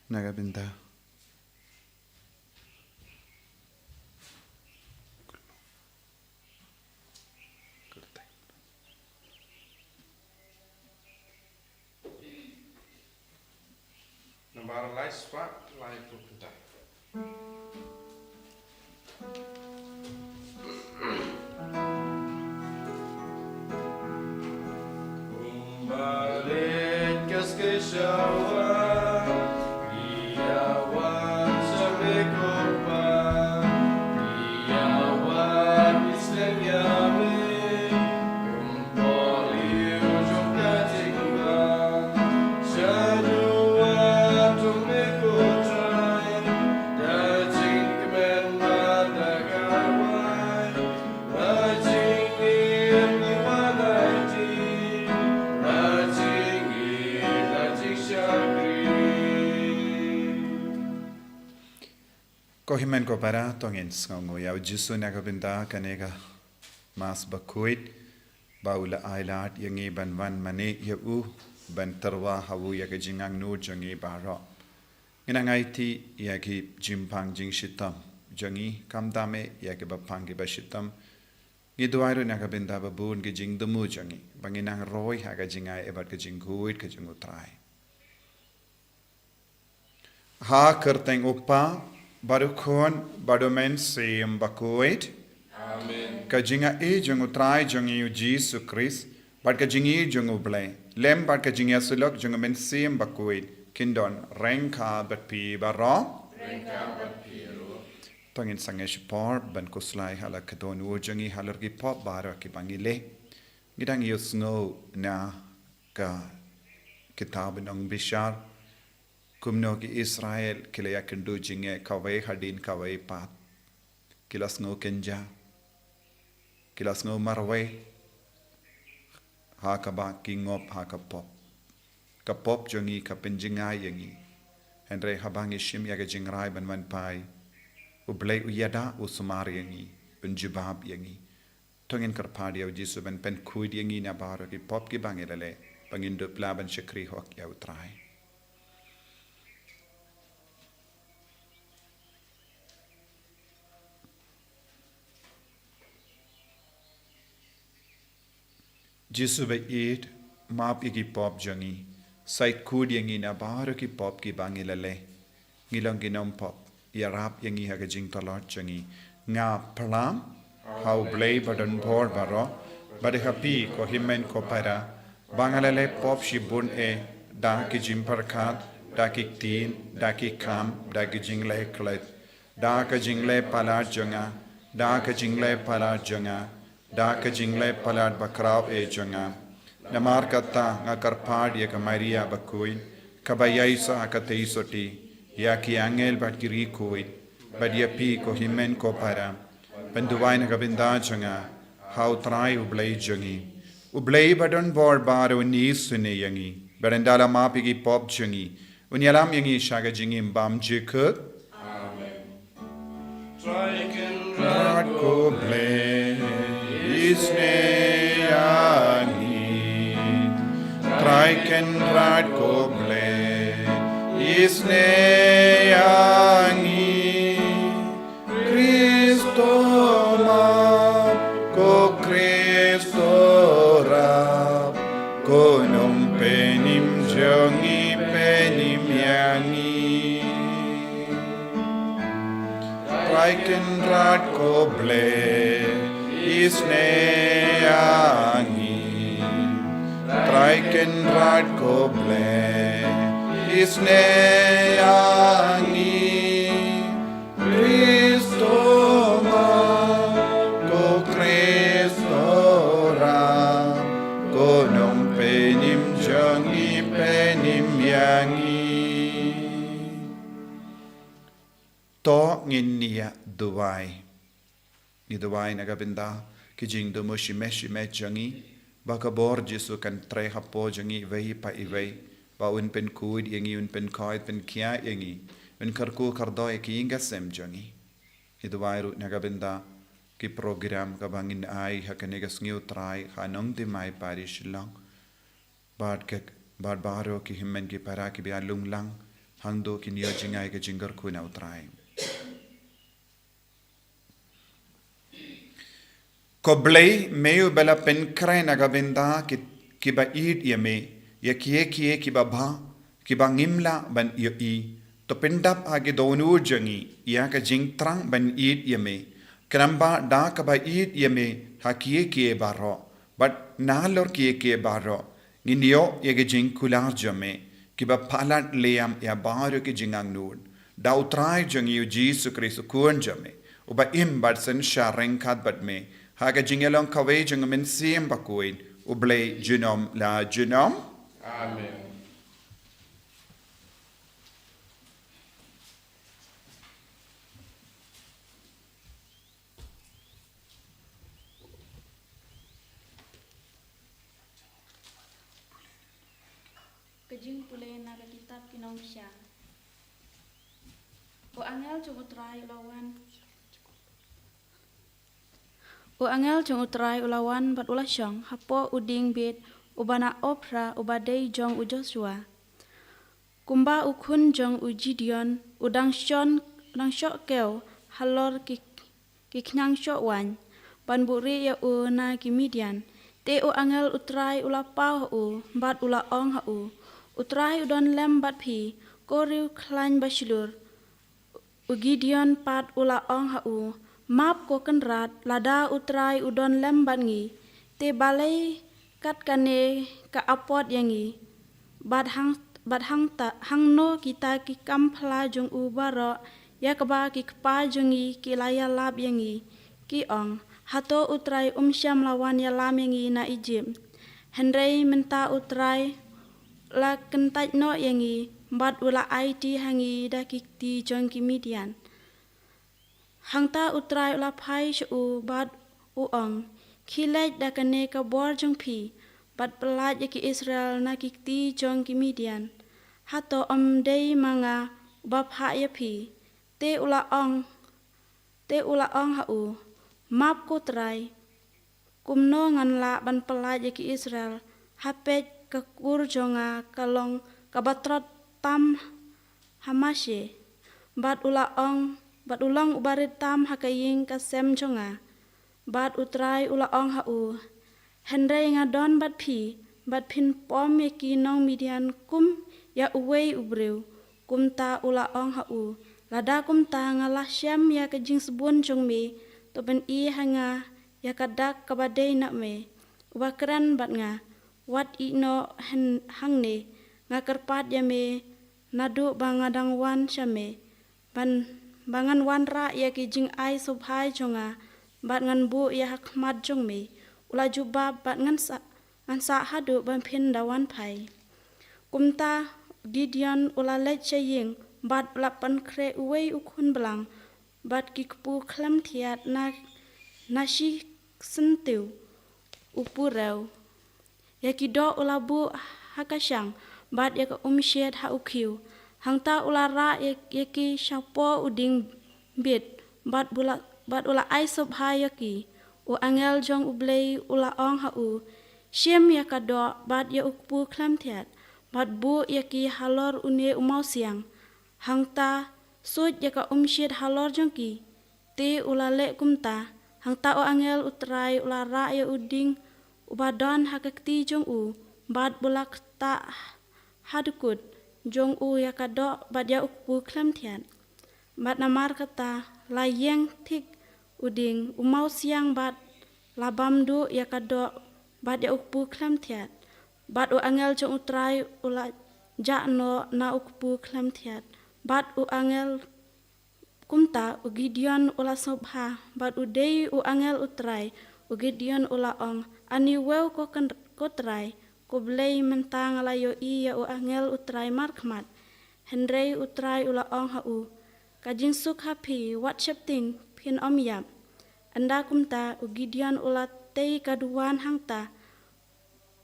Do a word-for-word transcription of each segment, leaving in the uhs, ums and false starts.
Na ka bynta. Nambar lai spah lai phew khyndai. Ko hynmen ko para, to ngin sngewnguh ïa u Jisu na ka bynta kane ka Mass bakhuid, ba u la ai lad ïa ngi ban wan mane ïa u, ban tyrwa ha u ïa ka jingangnud jong ngi baroh. Ngin nang aiti ïa ki jingpang jingshitom jong ngi, khamtam eh ïa kiba pang kiba shitom. Ngi duwai ruh na ka bynta ba bun ki jingthmu jong ngi, ba ngin nang roi ha ka jingai eh bad ka jingkhuid ka jong u Trai. Ha ka kyrteng u Kpa, bad u Khun, bad u Mynsiem Bakhuid. Amen. Ka jingaiei jong u Trai jong ngi u Jisu Khrist, bad ka jingïeit jong u Blei, lem bad ka jingïasyllok jong u Mynsiem Bakhuid, kin don ryngkat bad phi baroh. Ryngkat bad phi ruh. To ngin sangeh shipor ban khuslai ha la ka dohnud jong ngi halor ki pop baroh kiba ngi leh. Ngi dang ïohsngew na ka kitab Nongbishar, kumno ki Israel ki la ïakynduh jingeh kawei hadien kawei pat. Ki la sngew kynja, ki la sngew marwei, ha kaba ki ngop ha ka pop. Ka pop jong ngi ka pynjngai ïa ngi. Hynrei haba ngi shim ïa ka jingrai ban wan phai, u Blei u ïada, u sumar ïa ngi, un jubab ïa ngi. To ngin kyrpad ïa u Jisu ban pynkhuid ïa ngi na baroh ki pop kiba ngi la leh, ba ngin dup lah ban shakri hok ïa u Trai. Jisu ba ïeit, map ïa ki pop jong ngi, sa ïakhuid ïa ngi na baroh ki pop kiba ngi la leh. Ngi long ki nongpop, ïarap ïa ngi ha ka jingtlot jong ngi. Nga phlang ha u Blei badonbor baroh, bad ha phi ko hynmen ko para, ba nga la leh pop shibun eh, da ki jingpyrkhat, da ki ktien, da ki kam, da ki jingleh klet, da ka jingleh palat jong nga, da ka jingleh palat jong nga, da ka jingleh palat bakhraw eh jong nga. Namar kata nga kyrpad ïa ka Maria bakhuid, kaba ïaisah ha ka tei sotti, ïa ki angel bad ki riewkhuid, bad ïa phi ko hynmen ko para, ban duwai na ka bynta jong nga ha u Trai u Blei jong ngi. U Blei badonbor baroh un isynei ïa ngi, bad un da la map ïa ki pop jong ngi, un ïalam ïa ngi sha ka jingim bymjukut. Amen. Trai Kynrad ko Blei, isynei ïa ngi. Trai Kynrad ko Blei, isynei ïa ngi. Khrist to map, ko Khrist to rap, ko Nongpynim jong ngi, pynim ïa ngi. Trai Kynrad ko Blei, isynei ïa ngi. Trai Kynrad ko Blei, isynei ïa ngi. Khrist to map, ko Khrist to rap, ko Nongpynim jong ngi, pynim ïa ngi. To ngin ïa duwai. Ngi duwai na ka bynta ki jingthmu shimet shimet jong ngi, ba ka bor Jisu kan trei hapoh jong ngi iwei pa iwei, ba un pynkhuid ïa ngi, un pynkhuid pynkhiah ïa ngi, un kyrkhu kyrdoh ïa ki ïing ki sem jong ngi. Ngi duwai ruh na ka bynta ki program kaba ngin ai ha kane ka sngi u Trai ha Nongthymmai Parish Shillong. Bad ka, bad baroh ki hynmen ki para kiba ïalong lang Hangto kin ïoh jngai ka jingkyrkhu na u Trai. Ko Blei, me uba la pynkhreh na ka bynta ki, kiba ïeit ïa me, ïa kiei kiei kiba bha, kiba ngim lah ban ïohi, to pyndap ha ki dohnud jong ngi ïa ka jingthrang ban ïeit ïa me. Khnang ba da kaba ïeit ïa me ha kiei kiei baroh, bad nalor kiei kiei baroh, ngin ïoh ïa ka jingkular jong me, kiba palat liam ïa baroh ki jingangnud. Da u Trai jong ngi u Jisu Khrist u Khun jong me, uba im bad synshar ryngkat bad me ha ka jingïalong kawei jong u Mynsiem Bakhuid, u Blei junom la junom. Amen. Ka jingpule na ka kitab Ki Nongpynim. U angel jong u Trai u la wan. U angel jong u Trai u la wan bad u la shong hapoh u dieng beit uba na Ophrah, uba dei jong u Joshua. Kumba u khun jong u Gideon, u dang shon, dang shoh kew halor ki, ki khñiang shoh waiñ, ban buhrieh ïa u na ki Midian. Te u angel u Trai u la paw ha u, bad u la ong ha u, U Trai u don lem bad phi, ko riewkhlaiñ ba shlur. U Gideon pat u la ong ha u, Map ko Kynrad, lada u Trai u don lem bad ngi, te balei kat kane ka apot ïa ngi? Bad hang, bad hangta, hangno kita ki kam phla jong u baroh, ïa kaba ki kpa jong ngi ki la ïalap ïa ngi, ki ong, Hato u Trai um shym la wan ïalam ïa ngi na Ijipt? Hynrei mynta u Trai la kyntait noh ïa ngi, bad u la aiti ha ngi da ki kti jong ki Midian. Hangta u Trai u la phai sha u bad u ong, Khie leit da kane ka bor jong phi, bad pyllait ïa ki Israel na ki kti jong ki Midian. Hato ym dei ma nga uba phah ïa phi? Te u la ong, te u la ong ha u, Map ko Trai, kumno ngan lah ban pyllait ïa ki Israel? Ha peit, ka kur jong nga ka long kaba trot tam ha Manasseh, bad u la ong, bad u long uba rit tam ha ka ïing ka sem jong nga. Bad u Trai u la ong ha u, Hynrei nga don bad phi, bad phin pom ïa ki nong Midian kum ïa uwei u briew. Kumta u la ong ha u, Lada kumta nga la shem ïa ka jingsbun jong me, to pyni ha nga ïa ka dak kaba dei na me, uba kren bad nga. Wat ïeh noh hangne, nga kyrpad ïa me, naduh ba nga dang wan sha me, ban, ba ngan wanrah ïa ki jingai sngewbha jong nga, bad ngan buh ïa ha khmat jong me. U la jubab, Bad ngan sa, ngan sah haduh ba phin da wan phai. Kumta Gideon u la leit sha ïing, bad u la pynkhreh uwei u khun blang, bad ki kpu khlem thiat na, na shi syntiew u purew. Ïa ki doh u la buh ha ka shang, bad ïa ka umshiat ha u khiew. Hangta u la rah ïa, ïa ki shapoh u dieng beit, bad u la, bad u la ai sngewbha ïa ki. U angel jong U Blei u la ong ha u, Shim ïa ka doh bad ïa u kpu khlem thiat, bad buh ïa ki halor une u mawsiang. Hangta suit ïa ka umshiat halor jong ki. Te u la leh kumta. Hangta u angel U Trai u la rah ïa u dieng uba don ha ka kti jong u, bad u la ktah ha dkut jong u ïa ka doh bad ïa u kpu khlem thiat. Bad namar kata la ïeng thik u dieng, u mawsiang, bad la bam duh ïa ka doh bad ïa u kpu khlem thiat. Bad u angel jong U Trai u la jah noh na u kpu khlem thiat. Bad u angel Kumta u Gideon u la sngewbha, bad u dei u angel U Trai. U Gideon u la ong, Ani uwei ko, ko Trai, ko Blei, mynta nga la ïohi ïa u angel U Trai markhmat. Hynrei U Trai u la ong ha u, Ka jingsuk ha phi, wat sheptieng, phin ym ïap. Ynda kumta u Gideon u la tei ka duwan hangta.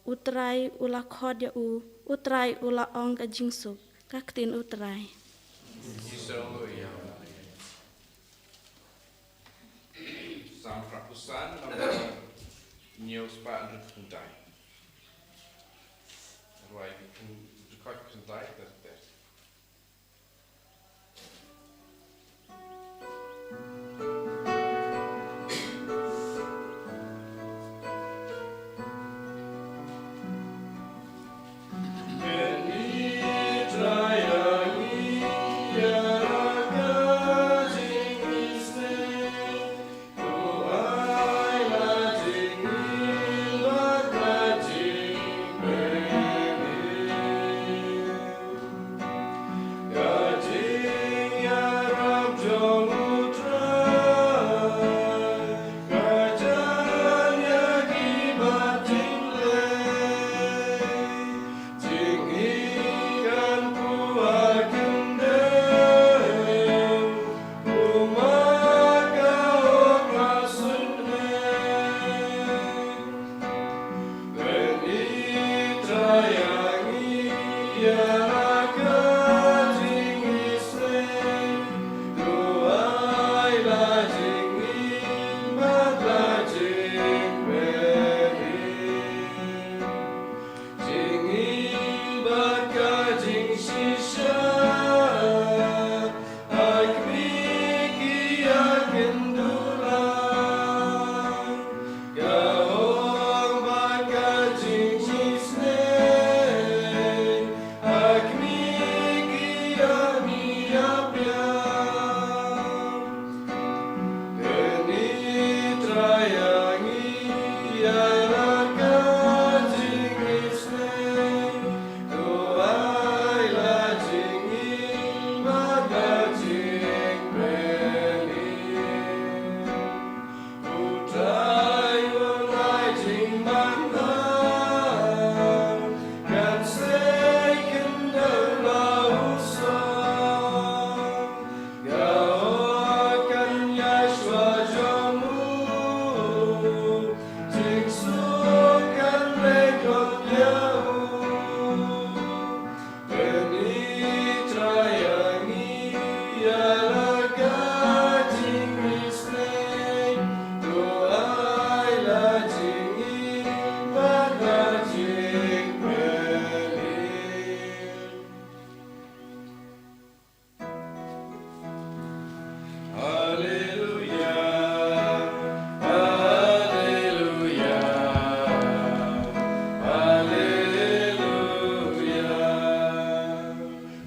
U Trai u la khot ïa u, U Trai u la ong ka jingsuk. Ka ktien U Trai. Psalm hynriewphew san, number hynñiewspah hynriewphew khyndai. Rwai ki khyn-, dkhot khyndai ter ter.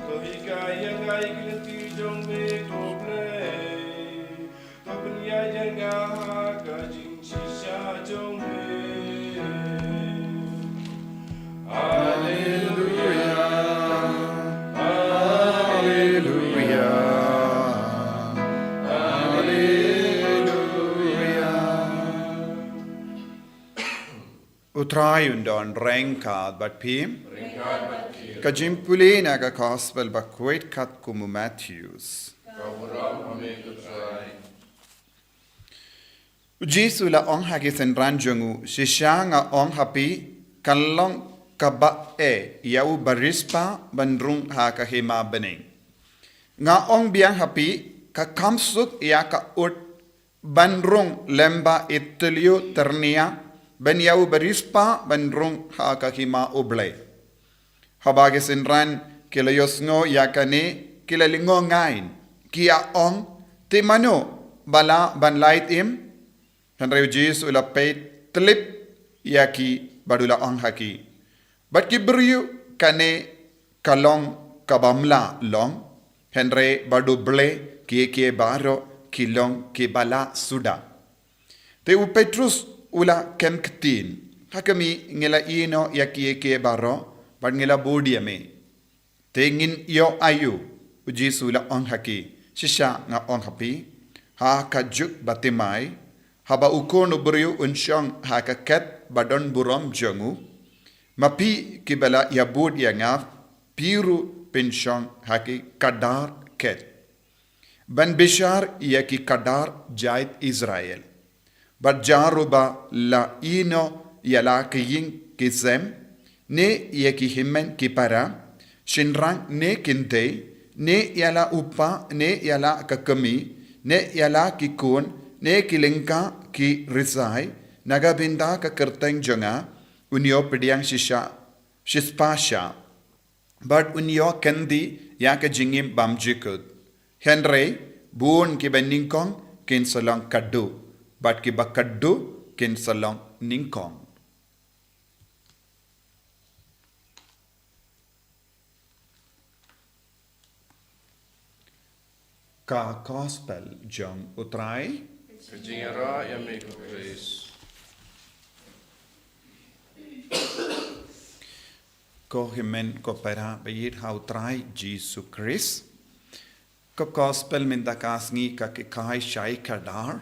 To hikai ïa nga ïa ki lynti jong me ko Blei. To pynïaid ïa nga ha ka jingshisha jong me. Haleluya. Haleluya. Haleluya. U Trai un don ryngkat bad phi. Ka jingpule na ka Gospel ba khuid katkum u Mathaios. Ka burom ha me ko Trai. U Jisu u la ong ha ki synran jong u, shisha nga ong ha phi, kan long kaba eh ïa u bariewspah ban rung ha ka hima bneng. Nga ong biang ha phi, ka kham suk ïa ka ut ban rung lyngba i tylli tylli ban ïa u bariewspah ban rung ha ka hima U Blei. Haba ki synran ki la ïohsngew ïa kane, ki la lyngngoh ngai, ki ïa ong, te mano ba lah ban lait im? Hynrei u Jisu u la peit tyllip ïa ki bad u la ong ha ki, bad ki briew kane ka long kaba ym lah long, hynrei bad U Blei kiei kiei baroh ki long kiba lah suda. Te u Petrus u la kem ktien, ha khmih, ngi la ïehnoh ïa kiei kiei baroh bad ngi la bud ïa me. Te ngin ïoh aïu? U Jisu u la ong ha ki, shisha nga ong ha phi, ha ka juk bathymmai, haba u Khun u briew un shong ha ka khet badonburom jong u, ma phi kiba la ïabud ïa nga, phi ruh phin shong ha ki khadar khet ban bishar ïa ki khadar jaid Israel. Bad jar uba la ïehnoh ïa la ki ïing ki sem, ne ïa ki hynmen ki para, shynrang ne kynthei, ne ïa la u kpa ne ïa la ka kmie, ne ïa la ki khun, ne ki lyngkha ki rysai, na ka bynta ka kyrteng jong nga, un ïoh pdiang shisha, shispah shah, bad un ïoh kyndit ïa ka jingim bymjukut. Hynrei bun kiba nyngkong kin sa long khadduh, bad kiba khadduh kin sa long nyngkong. Ka Gospel jong U Trai. Ka jingïarap ïa me ko Khrist. Ko hynmen ko para ba ïeit ha U Trai Jisu Khrist. Ka Gospel mynta ka sngi ka hikai shai khadar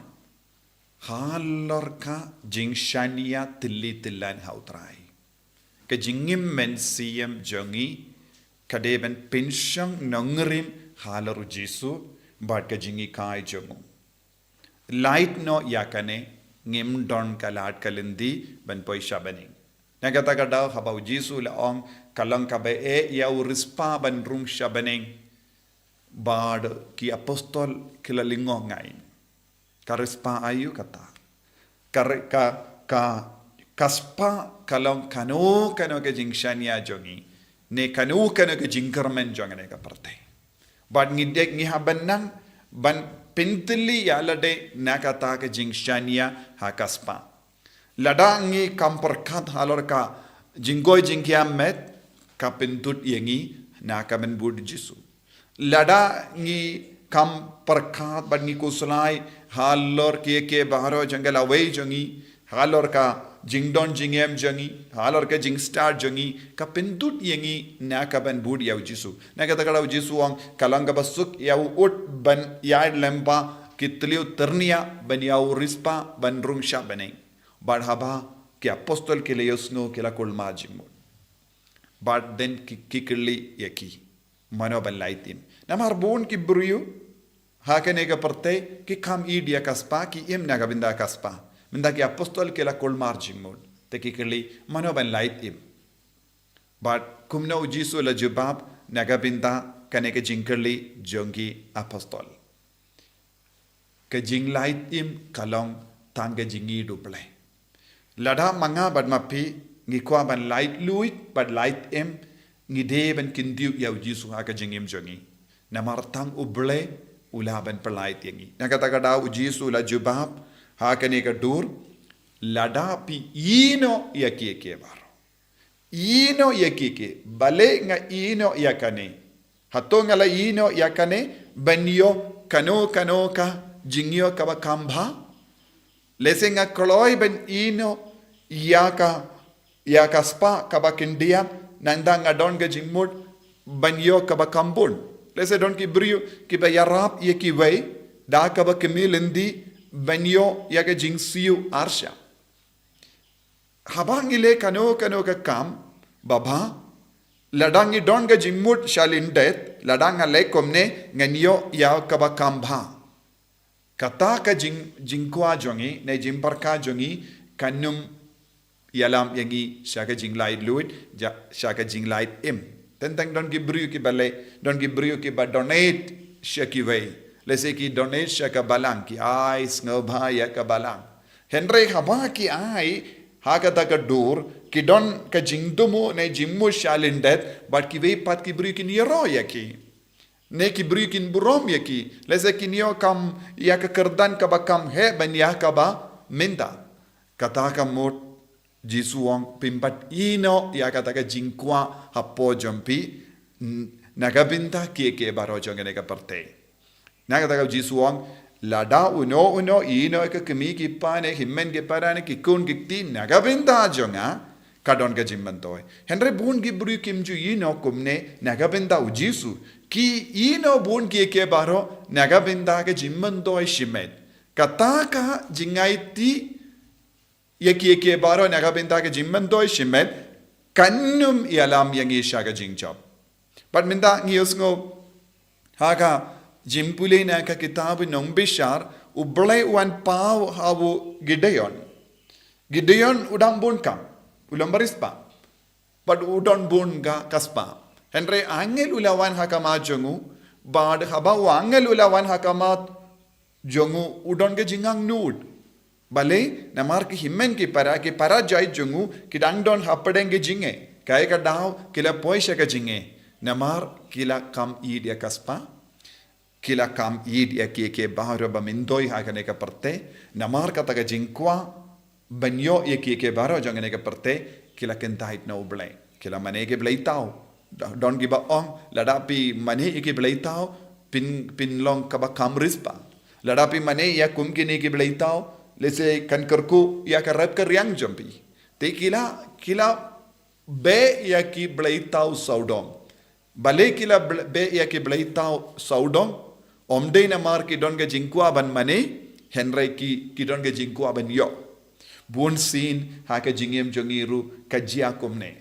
halor ka jingshaniah tylli tyllan ha U Trai. Ka jingim mynsiem jong ngi ka dei ban pynshong nongrim halor U Jisu bad ka jinghikai jong u. Lait noh ïa kane, ngim don ka lad ka lynti ban poi sha bneng. Na kata ka daw haba u Jisu u la ong, ka long kaba eh ïa u riewspah ban rung sha bneng, bad ki apostol ki la lyngngoh ngai. Ka riewspah aïu kata? Ka re-, ka, ka, ka spah ka long kano kano ka jingshaniah jong ngi, ne kano kano ka jingkyrmen jong ngi ha kane ka pyrthei. Bad ngi dei, ngi hap ban nang ban pyntylli ïa lade na kata ka jingshaniah ha ka spah. Lada ngi kam pyrkhat halor ka jingkoit jingkhiah met, ka pyndut ïa ngi na ka ban bud Jisu. Lada ngi kam pyrkhat bad ngi khuslai halor kiei kiei baroh jong ka lawei jong ngi, halor ka jingdon jingem jong ngi, halor ka jingstad jong ngi, ka pyndut ïa ngi na ka ban bud ïa u Jisu. Na kata ka daw u Jisu u ong, ka long kaba suk ïa u ut ban ïaid lyngba ki thliew tyrniang ban ïa u riewspah ban rung sha bneng. Bad haba ki apostol ki la ïohsngew, ki la kulmar jingmut. Bad then ki, ki kylli ïa ki, mano ban lait im? Namar bun ki briew ha kane ka pyrthei ki kam ïeit ïa ka spah, ki im na ka bynta ka spah. Mynta ki apostol ki la kulmar jingmut, te ki kylli, mano ban lait im? Bad kumno u Jisu u la jubab na ka bynta kane ka jingkylli jong ki apostol? Ka jinglait im ka long tang ka jingïeit U Blei. Lada ma nga bad ma phi ngi kwah ban lait luid bad lait im, ngi dei ban kyntiew ïa u Jisu ha ka jingim jong ngi. Namar tang U Blei u lah ban pynlait ïa ngi. Na kata ka daw u Jisu u la jubab ha kane ka dur, lada phi ïehnoh ïa kiei kiei baroh. Ïehnoh ïa kiei kiei, balei nga ïehnoh ïa kane? Hato nga la ïehnoh ïa kane ban ïoh kano kano ka jingïoh kaba kham bha? Lehse nga kloi ban ïehnoh ïa ka, ïa ka spah kaba khyndiat, nangta nga don ka jingmut ban ïoh kaba kham bun. Lehse don ki briew kiba ïarap ïa kiwei da kaba khmih lynti ban ïoh ïa ka jingsiew arshah. Haba ngi leh kano kano ka kam babha, lada ngi don ka jingmut sha lyndet, lada nga leh kumne ngan ïoh ïa kaba kham bha. Kata ka jing, jingkwah jong ngi ne jingpyrkhat jong ngi kan ym ïalam ïa ngi sha ka jinglait luid, ja, sha ka jinglait im. Teng teng don ki briew kiba leh, don ki briew kiba donate sha kiwei. Lehse ki donate sha ka balang, ki ai sngewbha ïa ka balang. Hynrei haba ki ai ha kata ka dur, ki don ka jingthmu ne jingmut sha lyndet, bad kiwei pat ki briew kin ïaroh ïa ki. Ne ki briew kin burom ïa ki. Lehse kin ïoh kam ïa ka kyrdan kaba kham heh ban ïa kaba mynta. Kata ka mut Jisu u ong phim pat ïehnoh ïa kata ka jingkwah hapoh jong phi, n-, na ka bynta kiei kiei baroh jong kane ka pyrthei. Na kata ka Jisu u ong, lada uno uno ïehnoh ïa ka kmie ki kpa ne hynmen ki para ne ki khun ki kti na ka bynta jong nga, ka don ka jingmyntoi. Hynrei bun ki briew kim ju ïehnoh kumne na ka bynta u Jisu. Ki ïehnoh bun kiei kiei baroh na ka bynta ka jingmyntoi shimet. Kata ka jingaiti ïa kiei kiei baroh na ka bynta ka jingmyntoi shimet kan ym ïalam ïa ngi sha ka jingjop. Bad mynta ngi ïohsngew ha ka jingpule na ka kitab u Nongbishar, U Blei u wan paw ha u Gideon. Gideon u dang bun kam, u long bariewspah. Bad u don bun ka, ka spah. Hynrei angel u la wan ha khmat jong u, bad haba u angel u la wan ha khmat jong u, u don ka jingangnud. Balei? Namar ki hynmen ki para, ki para jait jong u ki dang don hapdeng ka jingeh. Kaei ka daw ki la poi sha ka jingeh? Namar ki la kham ïeit ïa ka spah. Ki la kham ïeit ïa kiei kiei baroh ba myntoi ha kane ka pyrthei. Namar kata ka jingkwah ban ïoh ïa kiei kiei baroh jong kane ka pyrthei, ki la kyntait na U Blei. Ki la mane ki blei thaw. Don kiba ong, lada phi mane ïa ki blei thaw, phin, phin long kaba kham riewspah. Lada phi mane ïa kum kine ki blei thaw, lehse kan kyrkhu ïa ka rep ka riang jong phi. Te ki la, ki la beh ïa ki blei thaw sawdong. Balei ki la ble-, beh ïa ki blei thaw sawdong? Ym dei namar ki don ka jingkwah ban mane, hynrei ki, ki don ka jingkwah ban ïoh. Bun sien ha ka jingim jong ngi ruh ka jia kumne.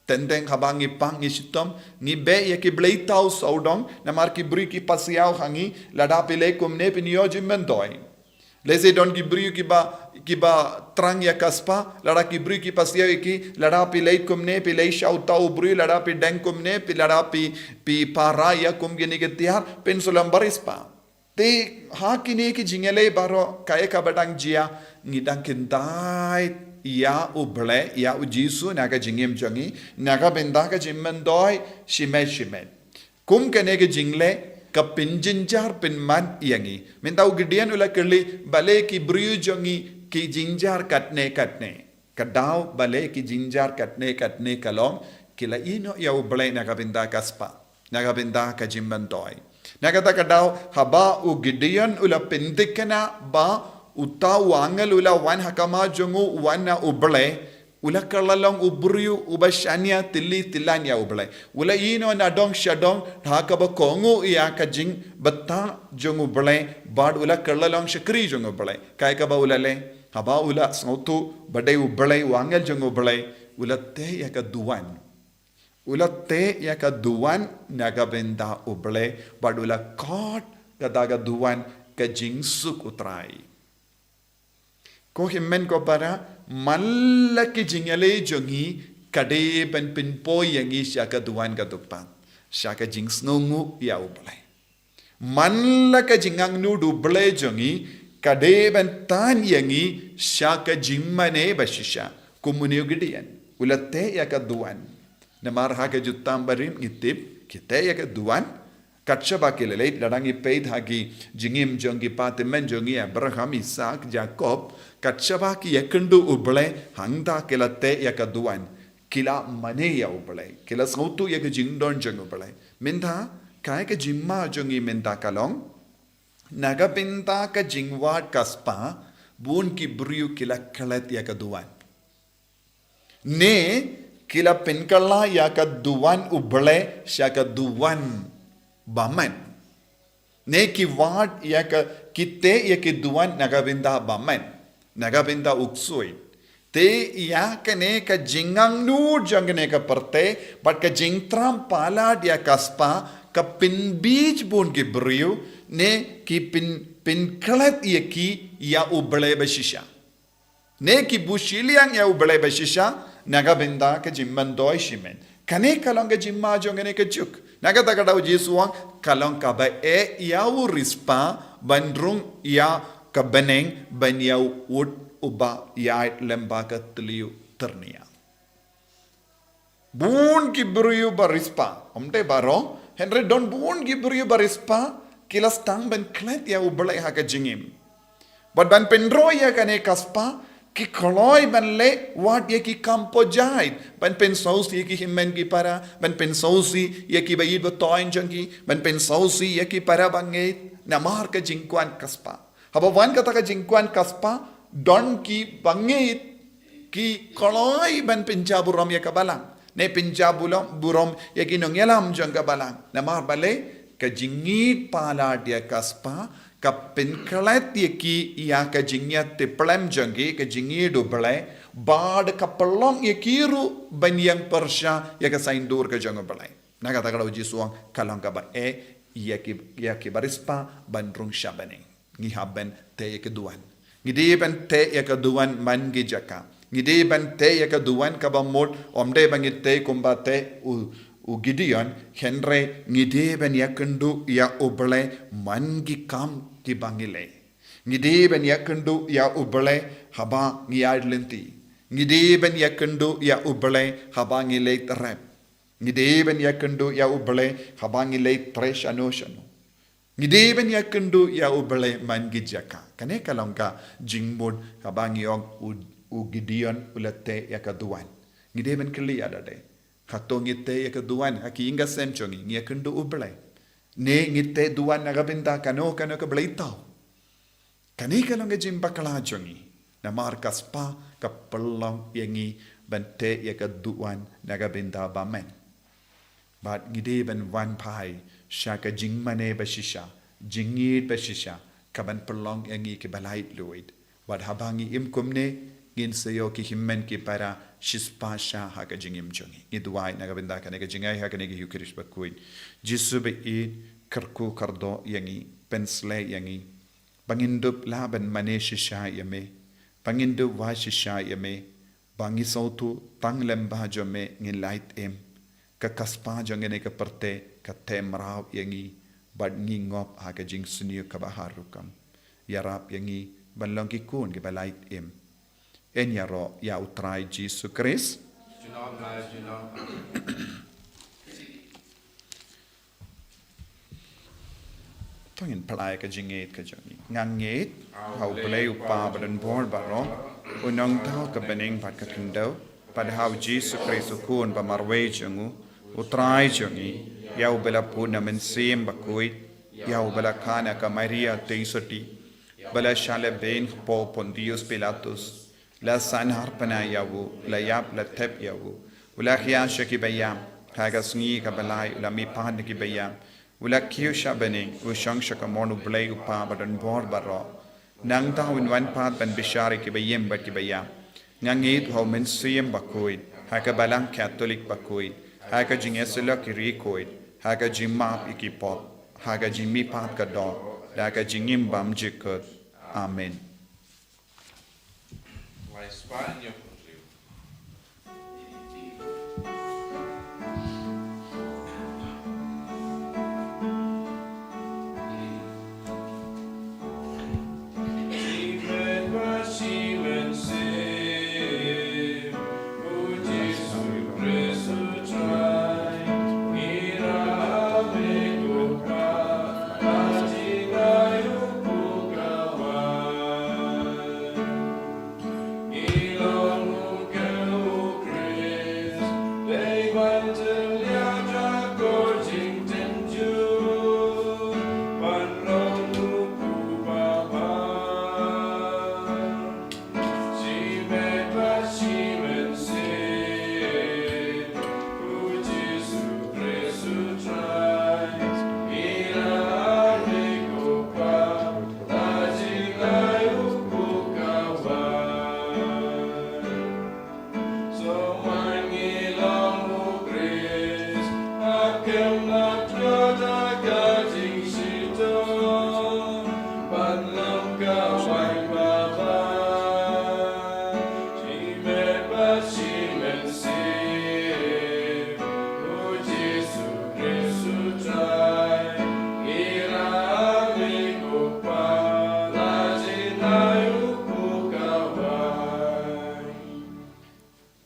Teng teng haba ngi pang ngi shitom, ngi beh ïa ki blei thaw sawdong, namar ki briew ki pasiaw ha ngi, lada phi leh kumne phin ïoh jingmyntoi. Lehse don ki briew kiba, kiba thrang ïa ka spah, lada ki briew ki pasiaw ïa ki, lada phi leit kumne, phi leit sha uta u briew, lada phi deng kumne, phi lada phi, phi para ïa kum kine ki tiar, phin sa long barispah. Te ha kine ki jingïaleh baroh kaei kaba dang jia, ngi dang kyntait ïa U Blei, ïa U Jisu na ka jingim jong ngi, na ka bynta ka jingmyntoi shimet shimet. Kum kane ka jingleh ka pynjynjar pynman ïa ngi. Mynta u Gideon u la kylli, balei ki briew jong ngi ki jynjar katne katne. Ka daw balei ki jynjar katne katne ka long, ki la ïehnoh ïa U Blei na ka bynta ka spah, na ka bynta ka jingmyntoi. Na kata ka daw haba u Gideon u la pynthikna ba uta u angel u la wan ha khmat jong u, u wan na U Blei, u la kylla long u briew uba shaniah tylli tyllan ïa U Blei. U la ïehnoh na dong sha dong ha kaba kohnguh ïa ka jingbthah jong U Blei, bad u la kylla long shakri jong U Blei. Kaei kaba u la leh, haba u la sngewthuh ba dei U Blei, u angel jong U Blei, u la teh ïa ka duwan. U la teh ïa ka duwan na ka bynta U Blei, bad u la khot kata ka duwan ka jingsuk U Trai. Ko hynmen ko para, man la ki jingïaleh jong ngi ka dei ban pynpoi ïa ngi sha ka duwan ka dukpat, sha ka jingsngewnguh ïa U Blei. Man la ka jingangnud U Blei jong ngi ka dei ban tan ïa ngi sha ka jingmane ba shisha. Kum une u Gideon, u la teh ïa ka duwan. Namar ha ka jutang barim ngi tip, ki teh ïa ka duwan, kat shaba ki la leit, lada ngi peit ha ki jingim jong ki patymmen jong ngi, Abraham, Isak, Jakob, kat shaba ki ïakynduh U Blei, hangta ki la teh ïa ka duwan. Ki la mane ïa U Blei, ki la sngewthuh ïa ka jingdon jong U Blei. Mynta, kaei ka jingma jong ngi mynta ka long, na ka bynta ka jingwad ka spah, bun ki briew ki la klet ïa ka duwan. Ne, ki la pynkylla ïa ka duwan U Blei sha ka duwan bymman. Ne ki wad ïa ka, ki teh ïa ki duwan na ka bynta bymman, na ka bynta u ksuid. Te ïa kane ka jingangnud jong kane ka pyrthei bad ka jingtram palat ïa ka spah ka pynbeit bun ki briew, ne ki pyn, pynklet ïa ki ïa U Blei ba shisha. Ne ki buh shiliang ïa U Blei ba shisha na ka bynta ka jingmyntoi shimet. Kane ka long ka jingma jong kane ka juk. Na kata ka daw U Jisu u ong ka long kaba eh ïa u riewspah ban rung ïa ka bneng ban ïa u ud uba ïaid lem bad ka tliw tyrnia. Bun ki briew ba riewspah, ym dei baroh, hynrei don bun ki briew ba riewspah, ki la sdang ban klet ïa U Blei ha ka jingim. Bad ban pynroi ïa kane ka spah, ki kloi ban leh wat ïa ki kam pynjait, ban pynsngewsih ïa ki hynmen ki para, ban pynsngewsih ïa ki ba ïeit ba thoiñ jong ki, ban pynsngewsih ïa ki para bangeit, namar ka jingkwah ka spah. Haba wan kata ka jingkwah ka spah, don ki bangeit, ki kloi ban pynjah burom ïa ka balang. Ne pynjah burom, burom ïa ki nongïalam jong ka balang. Namar balei, ka jingïeit palat ïa ka spah, ka pynklet ïa ki ïa ka jingïatiplem jong ki, ka jingïeit U Blei, bad ka pynlong ïa ki ruh ban ïeng pyrshah ïa ka saiñdur ka jong U Blei. Na kata ka daw U Jisu u ong ka long kaba eh ïa ki, ïa ki ba riewspah ban rung sha bneng. Ngi hap ban teh ïa ka duwan. Ngi dei ban teh ïa ka duwan man ki jaka. Ngi dei ban teh ïa ka duwan kaba mut, ym dei ba ngi teh kumba teh u, u Gideon, hynrei ngi dei ban ïakynduh ïa U Blei man ki kam kiba ngi leh. Ngi dei ban ïakynduh ïa U Blei haba ngi ïaid lynti. Ngi dei ban ïakynduh ïa U Blei haba ngi leit rep. Ngi dei ban ïakynduh ïa U Blei haba ngi leit trei shano shano. Ngi dei ban ïakynduh ïa U Blei man ki jaka. Kane ka long ka jingmut haba ngi ong u, u Gideon u la teh ïa ka duwan. Ngi dei ban kylli ïa lade, hato ngi teh ïa ka duwan ha ki ïing ka sem jong ngi, ngi ïakynduh U Blei? Ne ngi teh duwan na ka bynta kano kano ka blei thaw? Kane ka long ka jingbakla jong ngi. Namar ka spah ka pynlong ïa ngi ban teh ïa ka duwan na ka bynta bymman. Bad ngi dei ban wan phai sha ka jingmane ba shisha, jingïeit ba shisha, kaban pynlong ïa ngi kiba laitluid. Bad haba ngi im kumne, ngin sa ïoh ki hynmen ki para shispah sha ha ka jingim jong ngi. Ngi duwai na ka bynta kane ka jingai ha kane ka Ïukharist bakhuid. Jisu ba ïeit, kyrkhu kyrdoh ïa ngi, pynshlei ïa ngi. ba ngin dup lah ban mane shisha ïa me, ba ngin dup wai shisha ïa me, ba ngi sngewthuh tang lem bad jong me ngin lait im. Ka kaspa jong kane ka pyrthei ka them mraw ïa ngi, bad ngi ngop ha ka jingsniew kaba har rukom. Ïarap ïa ngi ban long ki khun kiba lait im. Yn ïaroh ïa U Trai Jisu Khrist. Junom la junom. To ngin pynlait ka jingngeit ka jong ngi. Nga ngeit ha U Blei U Kpa ba don bor baroh, U nongthaw ka bneng bad ka khyndew, bad ha U Jisu Khrist U Khun ba marwei jong u, U Trai jong ngi, ïa uba la pun na Mynsiem Bakhuid, ïa uba la khang na ka Maria Theisotti, ba la shah leh beiñ hapoh Pontius Pilatus, la sah narphna ïa u, la ïap, la thep ïa u, u la khia sha ki baïap, ha ka sngi kaba lai u la mihpat na ki baïap, u la kiew sha bneng, u shong sha kamon U Blei U Kpa ba don bor baroh. Nangta un wan pat ban bishar ïa ki baïap bad ki baïap. Nga ngeit ha U Mynsiem Bakhuid, ha ka Balang Katholik bakhuid, ha ka jingïasyllok ki riewkhuid, ha ka jingmap ïa ki pop, ha ka jingmihpat ka doh, da ka jingim bymjukut. Amen. Lai spah ñiew phew hynriew.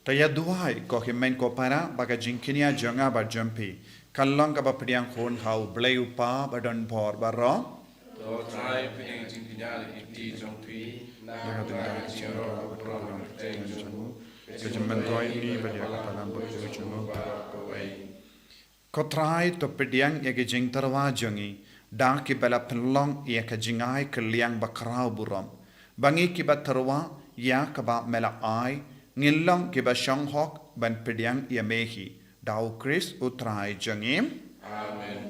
To ïa duwai ko hynmen ko para, ba ka jingkñia jong nga bad jong phi kan long kaba pdiang hun ha U Blei U Kpa ba don bor baroh. To Trai, pdiang jingkñia ha ki kti jong phi, na ka bynta ka jingïaroh baroh ka jong u, ka jingmyntoi ïa ngi bad ïa ka Balang Bakhuid jong u baroh kawei. Ko Trai, to pdiang ïa ki jingtyrwa jong ngi da kiba la pynlong ïa ka jingai kylliang bakhraw burom, ba ngi kiba tyrwa ïa kaba me la ai ngin long kiba shong hok ban pdiang ïa me hi, da U Khrist U Trai jong ngi. Amen.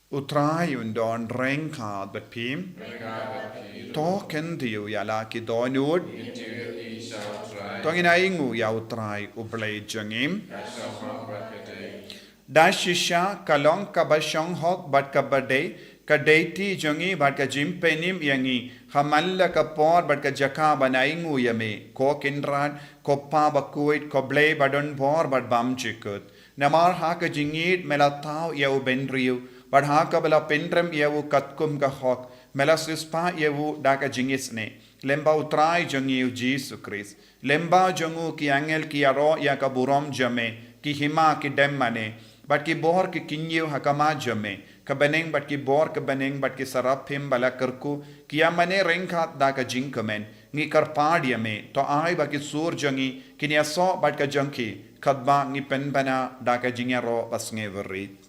U Trai un don ryngkat bad phi. To kyntiew ïa la ki dohnud. To ngin ainguh ïa U Trai U Blei jong ngi. Da shisha ka long kaba shong hok bad kaba dei, ka dei ti jong ngi bad ka jingpynim ïa ngi, ha man la ka por bad ka jaka ban ainguh ïa me, ko Kynrad, ko Pa Bakhuid, ko Blei ba don bor bad bymjukut. Namar ha ka jingïeit me la thaw ïa u bynriew, bad ha kaba la pynrem ïa u katkum ka hok, me la siewspah ïa u da ka jingisynei, lyngba U Trai jong ngi U Jisu Khrist. Lyngba jong u ki angel ki ïaroh ïa ka burom jong me, ki hima ki dem mane, bad ki bor ki kynñiew ha khmat jong me, ka bneng bad ki bor ka bneng bad ki saraphim ba la kyrkhu ki ïa mane ryngkat da ka jingkmen. Ngi kyrpad ïa me, to ai ba ki sur jong ngi kin ïasoh bad ka jong ki, katba ngi pynbna da ka jingïaroh basngewrit.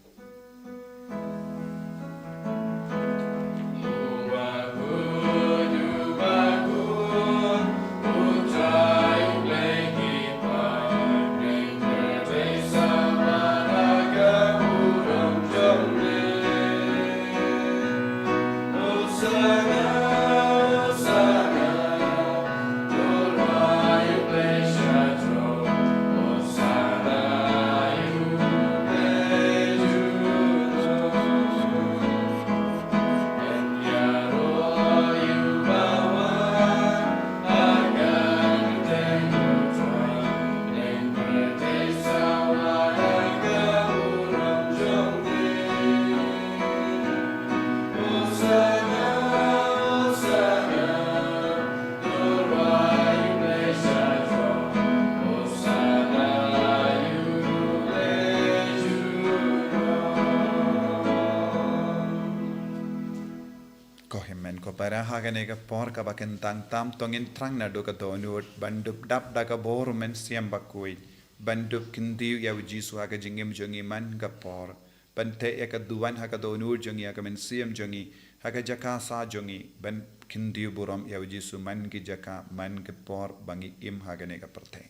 Kane ka por kaba kyntang tam to ngin thrang naduh ka dohnud, ban dup dap da ka bor u Mynsiem Bakhuid, ban dup kyntiew ïa u Jisu ha ka jingim jong ngi man ka por, ban theh ïa ka duwan ha ka dohnud jong ngi, ha ka mynsiem jong ngi, ha ka jaka sah jong ngi, ban kyntiew burom ïa u Jisu man ki jaka, man ki por ba ngi im ha kane ka pyrthei.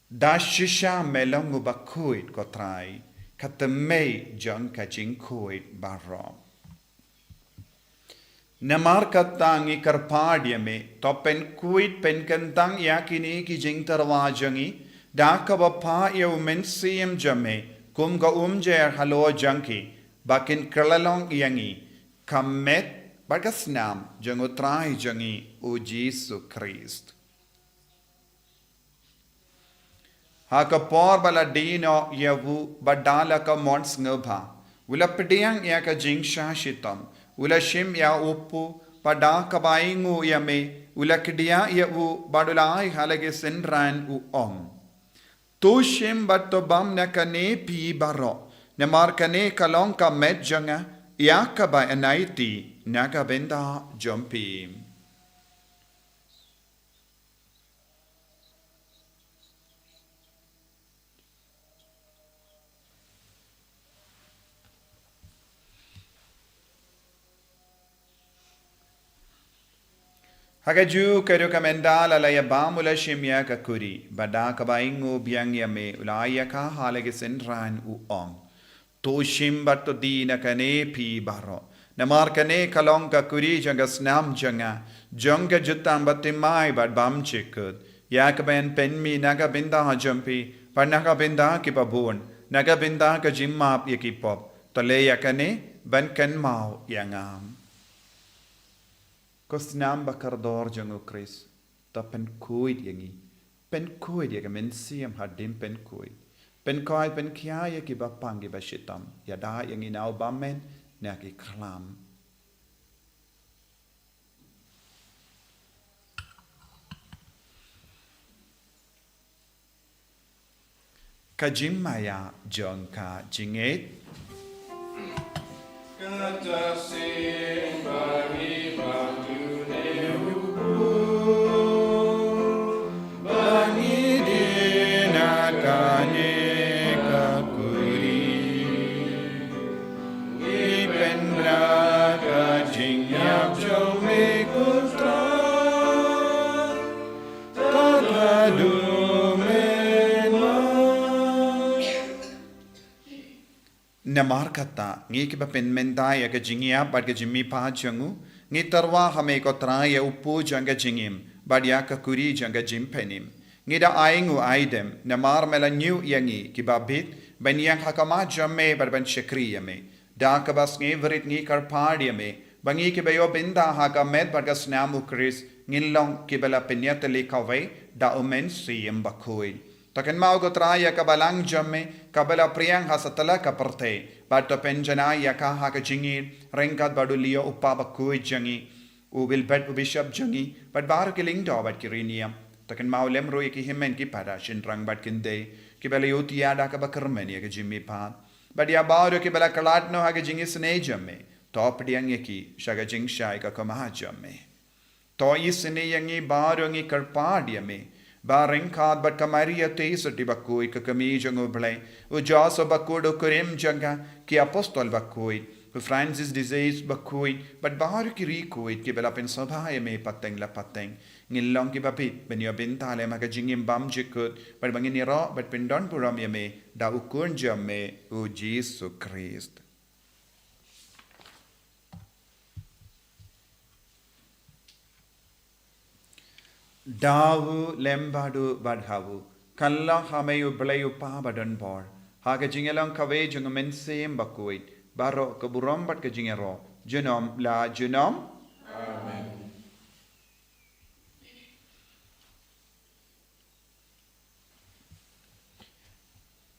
Da shisha me long u bakhuid, ko Trai, ka thymmei jong ka jingkhuid baroh. Namar kata ngi kyrpad ïa me, to pynkhuid pynkyntang ïa kine ki jingtyrwa jong ngi da kaba phah ïa u Mynsiem jong me kum ka umjer halor jong ki, ba kin kylla long ïa ngi ka met bad ka snam jong u Trai jong ngi u Jisu Khrist. Ha ka por ba la die noh ïa u, bad da la ka mon sngewbha, u la pdiang ïa ka jingshah shitom, u la shim ïa u pu, bad da kaba ainguh ïa me, u la kdiah ïa u, bad u la ai ha la ki synran, u ong: To shim bad to bam na kane phi baroh, namar kane ka long ka met jong nga, ïa kaba yn aiti na ka bynta jong phi. Ha kajuh ka ruh ka mynta la la ïa bam, u la shim ïa ka kuri, bad da kaba ainguh biang ïa me, u la ai ïa ka ha la ki synran, u ong: To shim bad to die na kane phi baroh, namar kane ka long ka kuri jong ka snam jong nga, jong ka jutang bathymmai bad bymjukut, ïa kaba yn pynmih na ka bynta jong phi bad na ka bynta kiba bun, na ka bynta ka jingmap ïa ki pop. To leh ïa kane ban kynmaw ïa nga. Ko snam bakordor jong u Khrist, to pynkhuid ïa ngi. Pynkhuid ïa ka mynsiem hadien pynkhuid. Pynkhuid, pynkhia ïa kiba pang, kiba shitom. Ïada ïa ngi na u bymmen na ki khlam. Ka jingmaïa jong ka jingngeit. Kata sien ba ngi bam jngai u pu, ba ngi die na kane ka kuri, ngi pynbna ka jingïap jong me, ko Trai. Namar kata, ngi kiba pynmynta ïa ka jingïap bad ka jingmihpat jong u, ngi tyrwa ha me, ko Trai, ïa u pu jong ka jingim bad ïa ka kuri jong ka jingpynim. Ngi da ainguh aidem namar me la ñiew ïa ngi kiba bit ban ïeng ha khmat jong me bad ban shakri ïa me. Da kaba sngewrit ngi kyrpad ïa me ba ngi kiba ïoh bynta ha ka met bad ka snam u Khrist ngin long kiba la pynïatylli kawei da u Mynsiem Bakhuid. To kynmaw, ko Trai, ïa ka balang jong me kaba la phriang ha satlak ka pyrthei, bad to pynjanai ïa ka ha ka jingïeit ryngkat bad u Leo u Pap bakhuid jong ngi, u Wilbert u Bishop jong ngi, bad baroh ki lyngdoh bad ki riewniam. To kynmaw lem ruh ïa ki hynmen ki para, shynrang bad kynthei kiba la ïohthiah da kaba kyrmen ïa ka jingmihpat, bad ïa baroh kiba la khlad noh ha ka jingisynei jong me. To pdiang ïa ki sha ka jingshai ka khmat jong me. To isynei ïa ngi baroh, ngi kyrpad ïa me ba ryngkat bad ka Maria Theisotti bakhuid, ka kmie jong u Blei, u Joseph bakhuid, u kurim jong ka, ki apostol bakhuid, u Francis de Sales bakhuid, bad baroh ki riewkhuid kiba la pynsngewbha ïa me pateng la pateng, ngin long kiba bit ban ïoh bynta lem ha ka jingim bymjukut, bad ba ngin ïaroh bad pyndonburom ïa me da u Khun jong me, u Jisu Khrist. Da u lem bad u bad ha u, kylla ha me u Blei u Kpa badonbor, ha ka jingïalong kawei jong u Mynsiem Bakhuid, baroh ka burom bad ka jingïaroh junom la junom. Amen.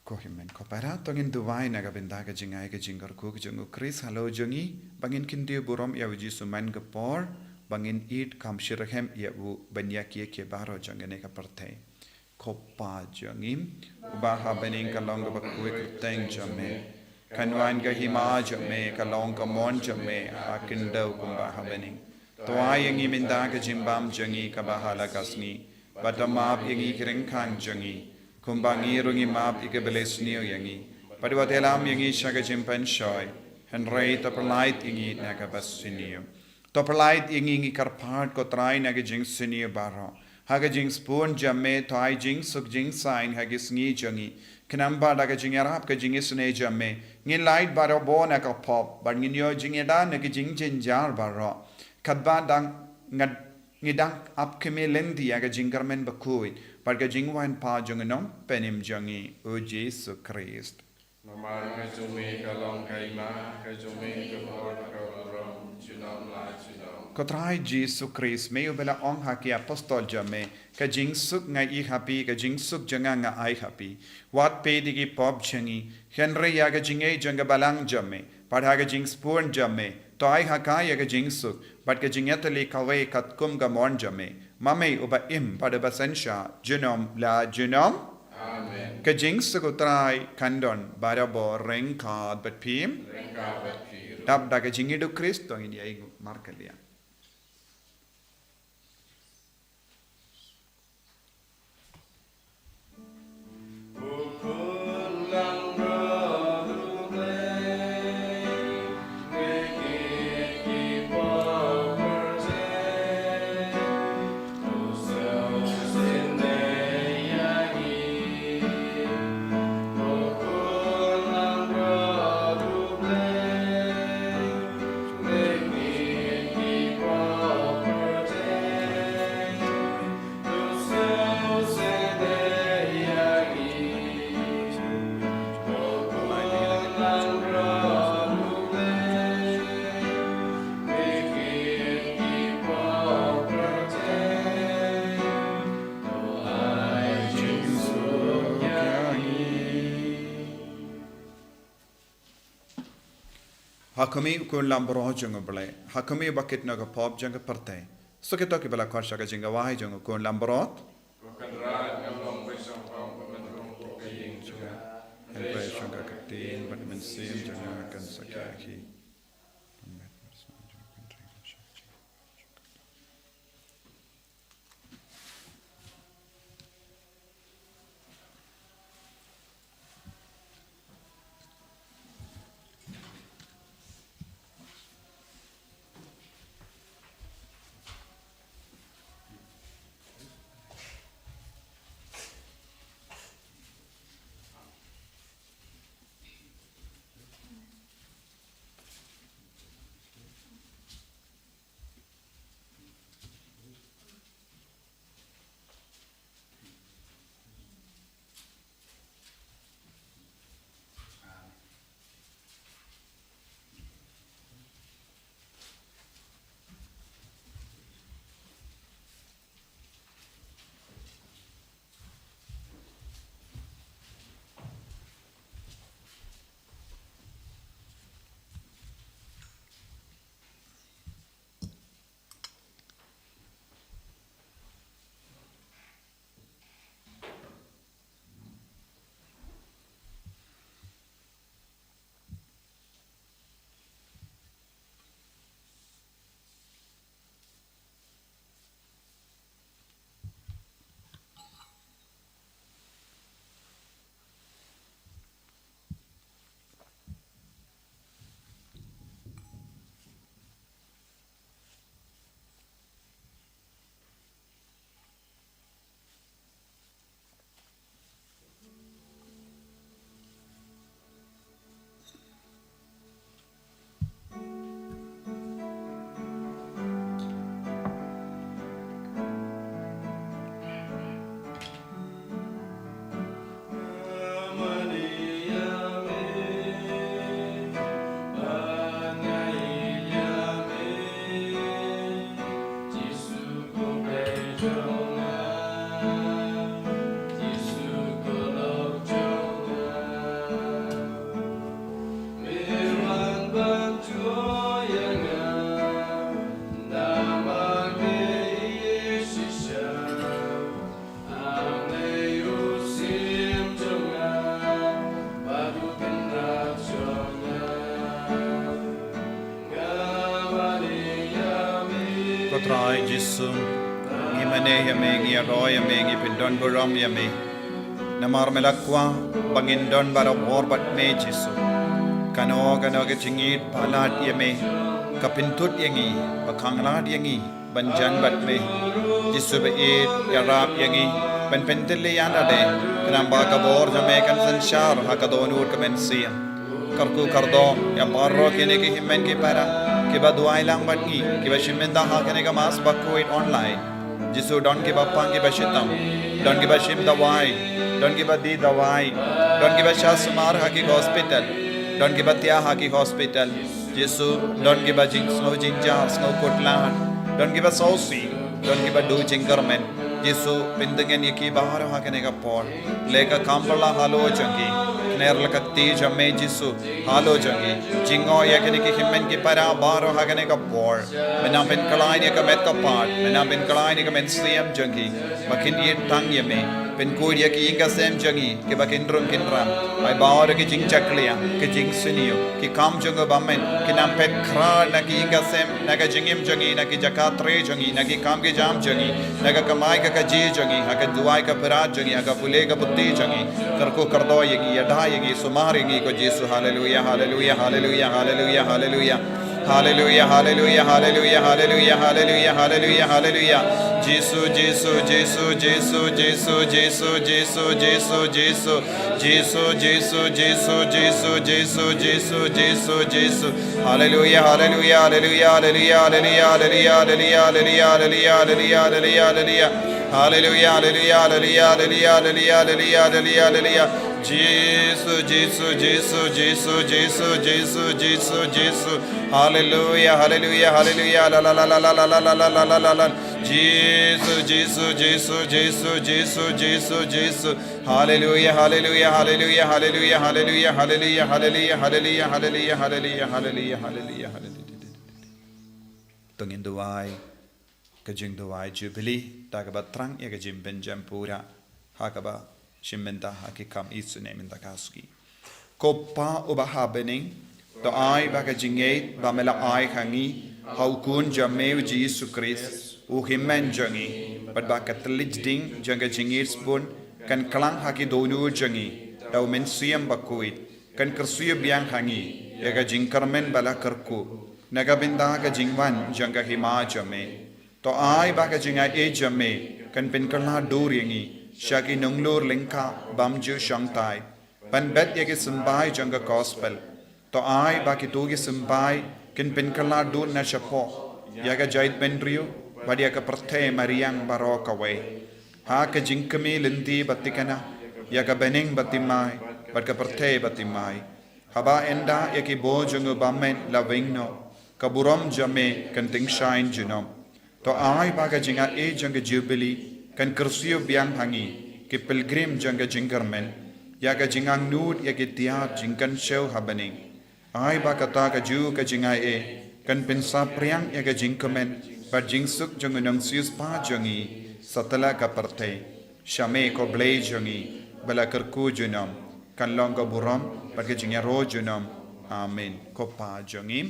Ko hynmen ko para, to ngin duwai na ka bynta ka jingai ka jingkyrkhu ka jong u Khrist halor jong ngi, ba ngin kyntiew burom ïa u Jisu man ka por, ba ngin ïeit kham shitrhem ïa u ban ïa kiei kiei baroh jong kane ka pyrthei. Ko Kpa jong ngi uba ha bneng, ka long kaba khuid ka kyrteng jong me. Kan wan ka hima jong me, ka long ka mon jong me, ha khyndew kumba ha bneng. To ai ïa ngi mynta ka jingbam jong ngi kaba ha la ka sngi. Bad to map ïa ngi ki ryngkang jong ngi, kumba ngi ruh ngi map ïa kiba la sniew ïa ngi. Bad wat ïalam ïa ngi sha ka jingpynshoi, hynrei to pyllait ïa ngi na kaba sniew. To pyllait ïa ngi, ngi kyrpad ko Trai, na ka jingsniew baroh. Ha ka jingsbun jong me to ai jingsuk jingsaiñ ha ki sngi jong ngi. Khnang ba da ka jingïarap ka jingisynei jong me, ngin lait barabor na ka pop, bad ngin ïoh jingïada na ki jingjynjar baroh. Katba dang ngi dang ap khmih lynti ïa ka jingkyrmen bakhuid bad ka jingwan pat jong u Nongpynim jong ngi, u Jisu Khrist. Namar ka jong me ka long ka hima, ka jong me ka bor, ka burom, junom la junom. Ko Trai Jisu Khrist, me uba la ong ha ki apostol jong me, ka jingsuk nga ai ha phi, ka jingsuk jong nga nga ai ha phi. Wat peit ïa ki pop jong ngi, hynrei ïa ka jingngeit jong ka balang jong me, bad ha ka jingsbun jong me to ai ha ka ïa ka jingsuk bad ka jingïatylli kawei katkum ka mon jong me. Ma me uba im bad uba synshar junom la junom. Amen. Ka jingsuk u Trai kan don barabor ryngkat bad phi. Ryngkat bad phi ruh. Dap da ka jingïeit u Khrist to ngin ïa ïnguh markylliang. Ha khmih u khun lambaroh jong U Blei, ha khmih ba kit na ka pop jong ka pyrthei. Sa kito kiba la khot sha ka jingkawei jong u khun lambaroh. Ko Kynrad, nga long ba shong hok, ba man rung ko ka ïing jong nga. Hynrei shong ka ktien bad mynsiem jong nga kan sa khia hi. Ko Trai Jisu, ngi mane ïa me, ngi ïaroh ïa me, ngi pyndon burom ïa me. Namar me la kwah ba ngin don barabor bad me Jisu. Kano kano ka jingïeit palat ïa me, ka pyntud ïa ngi, ba khanglad ïa ngi ban jan bad me. Jisu ba ïeit, ïarap ïa ngi ban pyntylli ïa lade, khnang ba ka bor jong me kan synshar ha ka dohnud ka mynsiem. Kyrkhu kyrdoh ïa baroh kine ki hynmen ki para kiba duwai lang bad ngi, kiba shim bynta ha kane ka Mass bakhuid online. Jisu, don kiba pang kiba shitom, don kiba shim dawai, don kiba die dawai, don kiba shah sumar ha ki hospital, don kiba thiah ha ki hospital. Jisu, don kiba jingsngew jynjar, sngew khuslai, don kiba sngewsih, don kiba duh jingkyrmen. Jisu, pyntngen ïa ki baroh ha kane ka por. Leh ka kam phylla halor jong ki. Kner la ka kti jong me Jisu halor jong ki. Jngoh ïa kine ki hynmen ki para baroh ha kane ka por. Me nang pynkhlaiñ ïa ka met ka phad, me nang pynkhlaiñ ïa ka mynsiem jong ki, ba kin ïeit tang ïa me. Pynkhuid ïa ki ïing ki sem jong ngi kiba kin rung kin ram. Ai baroh ki jingjakhlia, ki jingsniew, ki kam jong u bymman kin nang phet khraw na ki ïing ki sem, na ka jingim jong ngi, na ki jaka trei jong ngi, na ki kam ki jam jong ngi, na ka kamai ka kajih jong ngi, ha ka duwai ka pyrkhat jong ngi, ha ka pule ka puthi jong ngi. Kyrkhu kyrdoh ïa ngi, ïada ïa ngi, sumar ïa ngi ko Jisu. Haleluya, haleluya, haleluya, haleluya, haleluya. Haleluya, haleluya, haleluya, haleluya, haleluya, haleluya, haleluya. Jisu, Jisu, Jisu, Jisu, Jisu, Jisu, Jisu, Jisu, Jisu. Jisu, Jisu, Jisu, Jisu, Jisu, Jisu, Jisu, Jisu. Haleluya, haleluya, haleluya, haleluya, haleluya. Haleluya, haleluya, haleluya, haleluya, haleluya, haleluya. Haleluya, haleluya, haleluya, haleluya, haleluya, haleluya, haleluya, haleluya. Jisu, Jisu, Jisu, Jisu, Jisu, Jisu, Jisu, Jisu. Haleluya, haleluya, haleluya, la, la, la, la, la, la, la, la, la, la, la, la. Jisu, Jisu, Jisu, Jisu, Jisu, Jisu, Jisu. Haleluya, haleluya, haleluya, haleluya, haleluya, haleluya, haleluya, haleluya, haleluya, haleluya, haleluya, haleluya, haleluya. To ngin duwai ka jingduwai Jubilee, da kaba thrang ïa ka jingpynjem pura ha kaba shim bynta ha ki kam isynei mynta ka sngi. Ko Pa uba ha bneng, to ai ba ka jingïeit ba me la ai ha ngi ha u Khun jong me u Jisu Khrist, u Hynmen jong ngi, bad ba ka thylliej ding jong ka jingïeit sbun kan klang ha ki dohnud jong ngi da u Mynsiem Bakhuid, kan kyrsiew biang ha ngi ïa ka jingkyrmen ba la kyrkhu na ka bynta ka jingwan jong ka Hima jong me. To ai ba ka jingaiei jong me kan pynkylla dur ïa ngi sha ki nonglor lyngkha bym ju shongthait ban bet ïa ki symbai jong ka Gospel. To ai ba kito ki symbai kin pynkylla dur na shapoh ïa ka jaitbynriew bad ïa ka pyrthei mariang baroh kawei, ha ka jingkmie lynti ba thikna, ïa ka bneng ba thymmai bad ka pyrthei ba thymmai. Haba ynda ïa ki bor jong u bymman la weng noh, ka burom jong me kan tyngshaiñ junom. To ai ba ka jingaiei jong ka Jubilee kan kyrsiew biang ha ngi ki pilgrim jong ka jingkyrmen ïa ka jingangnud ïa ki tiar jingkynshew ha bneng. Ai ba kata kajuh ka jingaiei kan pynsaphriang ïa ka jingkmen bad jingsuk jong u Nongsiewspah jong ngi satlak ka pyrthei. Sha me ko Blei jong ngi ba la kyrkhu junom, kan long ka burom bad ka jingïaroh junom. Amen. Ko Pa jong ngi,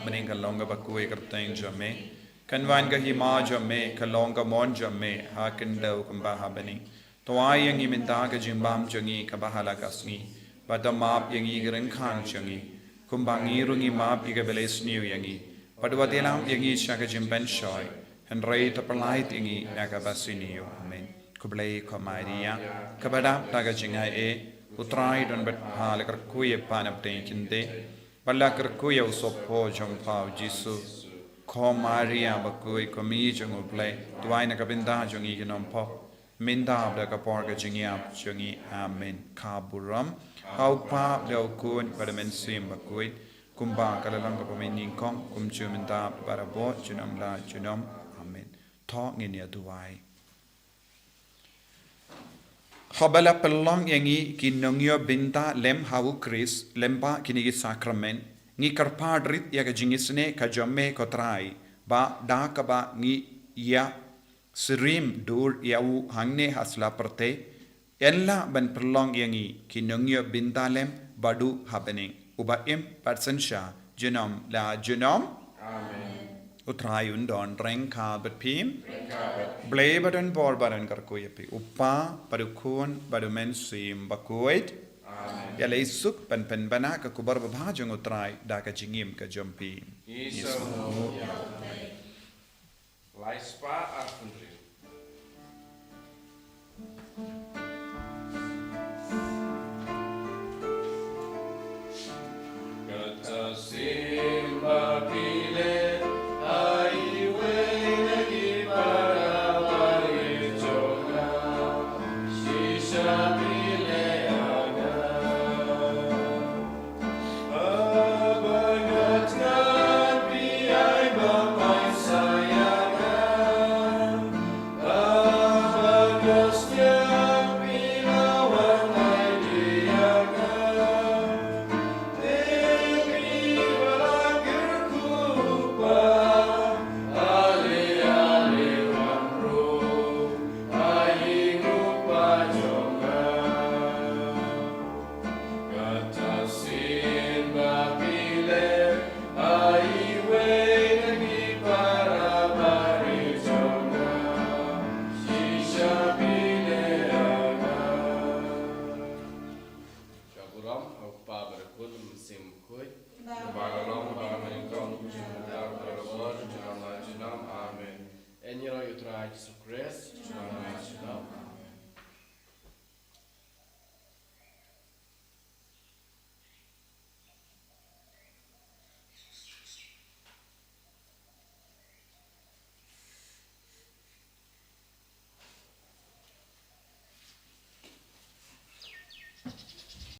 bneng kan long kaba khuid ka kyrteng jong me, kan wan ka Hima jong me, kan long ka mon jong me ha khyndew kumba ha bneng. To ai ïa ngi mynta ka jingbam jong ngi kaba ha la ka sngi, bad to map ïa ngi ki ryngkang jong ngi, kumba ngi ruh ngi map ïa kiba la isniew ïa ngi, bad wat ïalam ïa ngi sha ka jingpynshoi, hynrei to pyllait ïa ngi na kaba sniew. Amen. Khublei ko Maria, kaba dap da ka jingaiei, u Trai u don bad pha, la kyrkhu ïa pha na pdeng ki kynthei, bad la kyrkhu ïa u sohphoh jong pha u Jisu. Ko Maria bakhuid, ko Mei jong u Blei, duwai na ka bynta jong ngi ki nongpop, mynta bad ha ka por ka jingïap jong ngi. Amen. Ka burom ha u Pa, ha u Khun bad ha u Mynsiem Bakhuid, kumba ka la long kaba mynnyngkong, kumjuh mynta bad barabor, junom la junom. Amen. To ngin ïa duwai. Haba la pynlong ïa ngi ki nongïoh bynta lem ha u Khrist lyngba kine ki sakramen, ngi kyrpad rit ïa ka jingisynei ka jong me ko Trai, ba da kaba ngi ïa syriem dur ïa u hangne ha sla pyrthei, yn lah ban pynlong ïa ngi ki nongïoh bynta lem ba duh ha bneng, uba im bad synshar junom la junom. Amen. U Trai un don ryngkat bad phi. Blei ba don bor ba don kyrkhu ïa phi, U Kpa bad U Khun bad U Mynsiem Bakhuid. Ïa la isuk ban pynbna ka khubor babha jong U Trai da ka jingim ka jong phi. Lai spah arphew hynriew. Kata sien ba phi leh ha iwei na ki para barit jong nga, shisha phi leh ha nga. Kata sien ba phi leh ha iwei na ki para barit jong nga, shisha phi leh ha nga. Ka burom ha U Kpa bad U Khun bad U Mynsiem Bakhuid. Ba la long, ba la long, jingmut barabor, junom la junom. Amen. Ïaroh ïa U Trai Jisu Khrist. Junom la junom.